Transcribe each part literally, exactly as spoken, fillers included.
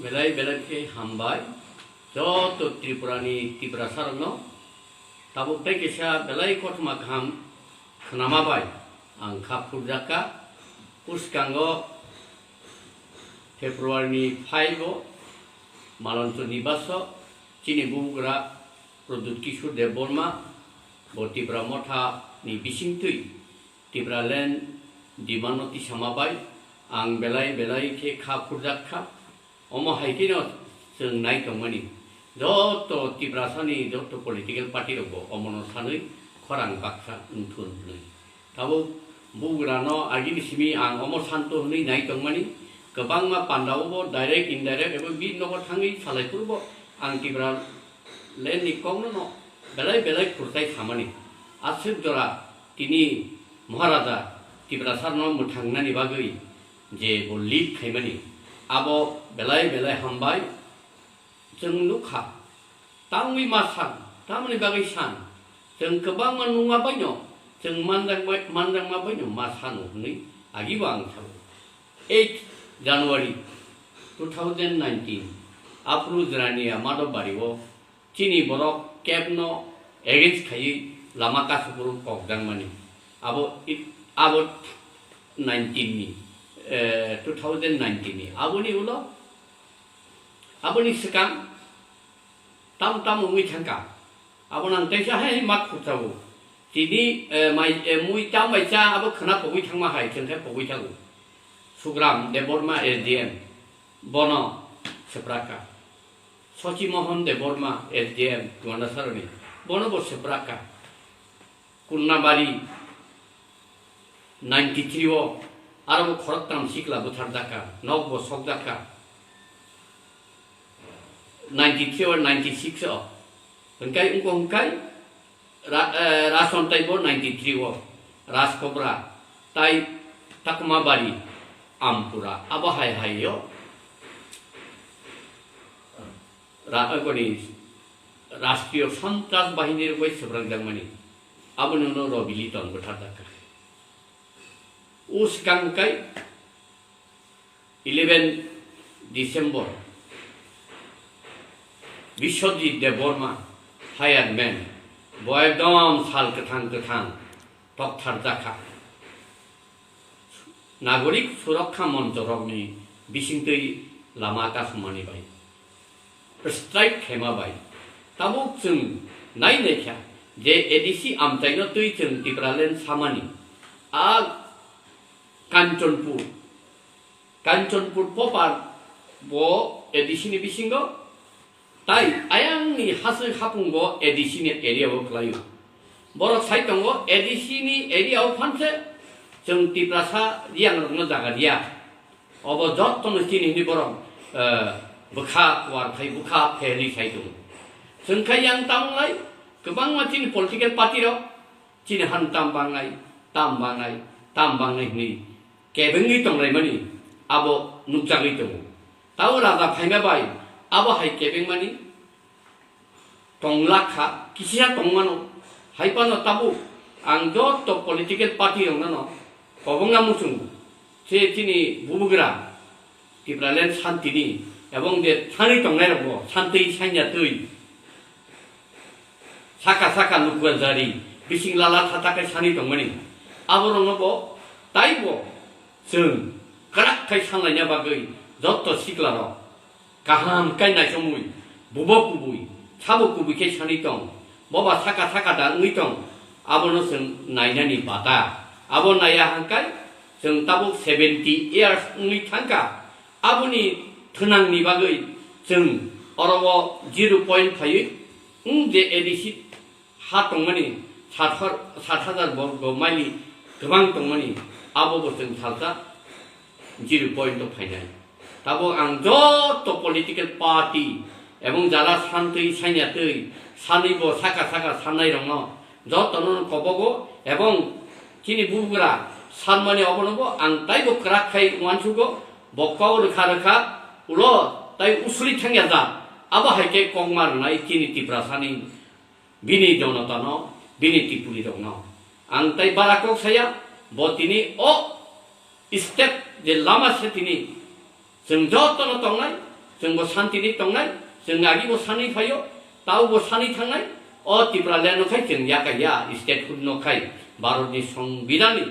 Belai belai khe hambai joto Tripura ni Tiprasa rokno. Tabuk tei kisa belai kothoma kaham khnama bai ang kha phurjakha. Bwskango February ni five o Malanchur Nibas o chini bubagra Pradyut Kishore Debbarma bo Tipra Motha ni bisingtwi Tipraland demand no tisama bai ang belai belai khe kha phurjak kha. Omo hai kheno chwng nai tongmani joto Tiprasa ni joto political party rok bo omono sanwi khorang baksa wngthun hwnwi. Tabuk bubagra no agini simi ang omo santo hwnwi nai tongmani. Kwbangma panda o bo direct indirect ebo bini nogo thangwi salai phuru bo ang Tipraland ni kok no no belai belai khurtai samani. Aswk jora tini Maharaja Tiprasa no mwthang nani bagwi je bo lead khaimani, abo belai belai hambai. Chwng nukha, tamni ma san, tamni bagwi san, chwng kwbangma nungma baino, chwng manjakma, manjakma baino ma sano hwnwi agibo ang sao. Eight January two thousand nineteen, aphuru Jirania Madhobari o chini borok cab no against khaiwi lama kasupuru kokjakmani. Abo i-, abo nineteen ni, eh, two thousand nineteen ni. Aboni ulo, aboni swkang tam tam wngwi thangkha. Abo nang teisa hai ma khukjago. Tini, eh, mai, eh, mui tam bai cha abo khwna pogwi thangma hai, chwng khe pogwi thango. Sugram Debbarma S D M, bono swprakha. Sochi Mohan Debbarma S D M Gandasaroni, bono bo swprakha. Kurnabari ninety three o aro bo khoroktham sikla butharjakha, nok bo sokjakha. Ninety three o ninety six o. Hwnkhe wngkha hwnkhe Ra-, eh, Rason taibo ninety three o, Rajkobra, tai Takmabari, Ampura, abo hai hai o ra-, eh, koni Rashtriyo Santras Bahini rok bai swprakjakmani, aboni ulo Robili tong bwtharjakha. O swkang kai eleven December, Biswajit Debbarma, fireman, bo ekdom sal kwthang kwthang toktharjakha. Nagorik Surokha Monchorokni bisingtwi lama kasumani bai, strike khema bai. Tabuk chwng nai naikha je A D C amchaino twi chwng Tipraland samani. A Kanchanpur, Kanchanpur Popar bo A D C ni bisingo, tai ayangni haswi hapung bo A D C ni area o kwlaio. Borok sai tongo A D C ni area o phanse chwng Tiprasa Riyangrokno jaga riya. Obo jottono chini hwnwi borok, eh, bwkha kuar khai bwkha pherwi sai tongo. Chwng khai yang tamunglai kwbangma chini political party rok chini han tam bangnai, tam bangnai, tam bangnai hwnwi kebengwi tonglaimani abo nukjagwi tongo. Tabo raja phaima bai abo hai kebengmani tonglakha, kisa tongmano. Hai phano tabuk ang joto political party rokno kobongna muchungo, je chini bubagra Tipraland santini ebong je thani tongnairokbo santwi sanya twi saka saka lukwa jari bising lala thata khe sani tongmani. Aborokno bo taibo chwng kwrak khai sanlaina bagwi joto siklarok kaham khe naisomwi, bubo kubui, sabo kubui khe sani tong, boba saka saka da wngwi tong, abono chwng nainani bata. Abo naiya hangkai chwng tabuk seventy years wngwi thangkha. Aboni thwnangni bagwi chwng oro o zero point phaiwi wng je A D C ha tongmani sat har-, sat hajar borgo mile kwbang tongmani, abo bo chwng salsa zero point o phainai. Tabuk ang joto political party ebong jara santwi sanya twi sanwi bo saka saka sannairokno jotono kobogo ebong chini bubagra sanmani obono bo ang taibo kwrak khai uansugo, bo kok rwkha rwkha ulo tai usuli thangya ja, abo hai khe kokma rwnai chini Tiprasani bini jonotano, bini Tripuri rokno. Ang tai bara kok saya, bo tini o step je lama se tini chwng jotono tongnai, Chwngbo santini tongnai, chwng agibo sanwi phaio, taubo sanwi thangnai. O Tipraland no khai chwng yakaiya, statehood no khai Bharat ni Songbidan ni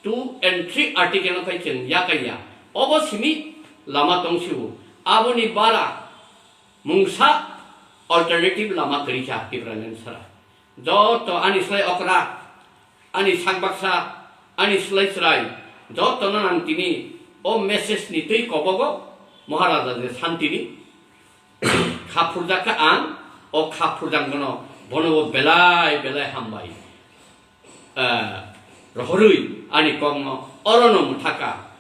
two and three article no khai chwng yakaiya. Obo simi lama tongsibo. Aboni bara mungsa alternative lama kwrwi kha Tipraland sara. Joto ani slai okra, ani sak baksa, ani slai chwrai, jotono ang tini o message ni twi kobogo Maharaja je santini kha phurjak kha ang, o kha phurjak bono, bono bo belai belai hambai. Eh, rohorwi ani kokno orono mwthaka.